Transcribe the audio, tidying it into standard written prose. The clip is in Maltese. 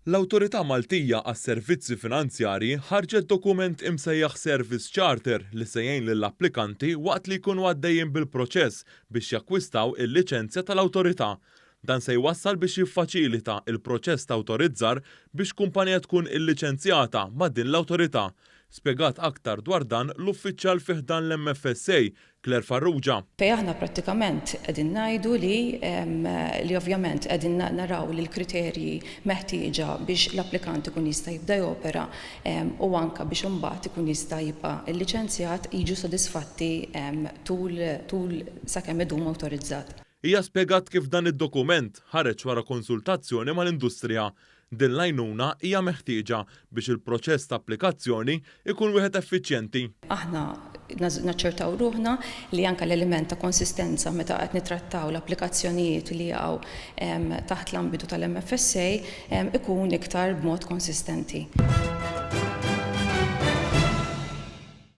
L-Awtorità Maltija għas-Servizzi Finanzjarji ħarġet dokument imsejjaħ Service Charter li se jgħin lill-applikanti waqt li jkunu għaddejjin bil-proċess biex jakkwistaw il-liċenzja tal-Awtorità. Dan se jwassal biex jiffaċilita l-proċess ta' awtorizzar biex kumpanija tkun illiċenzjata ma' din l-awtorità. Spjegat aktar dwar dan l-uffiċjal fi ħdan l-MFSA, Claire Farrugia. Fejn aħna prattikament qegħdin ngħidu li li ovvjament qegħdin naraw li l-kriterji meħtieġa biex l-applikant ikun jista' jibda jopera u anke biex imbagħad ikun jista' jibqa' lliċenzjat jiġu sodisfatti tul tul sakemm idum awtorizzat. Hija spjegat kif dan id-dokument ħareġ wara konsultazzjoni mal-industrija. Din l-għajnuna hija meħtieġa biex il-proċess ta' applikazzjoni jkun wieħed effiċjenti. Aħna naċċertaw ruħna li anke l-element ta' konsistenza meta qed nittrattaw l-applikazzjonijiet li jaqgħu taħt l-ambitu tal-MFSA ikun iktar b'mod konsistenti.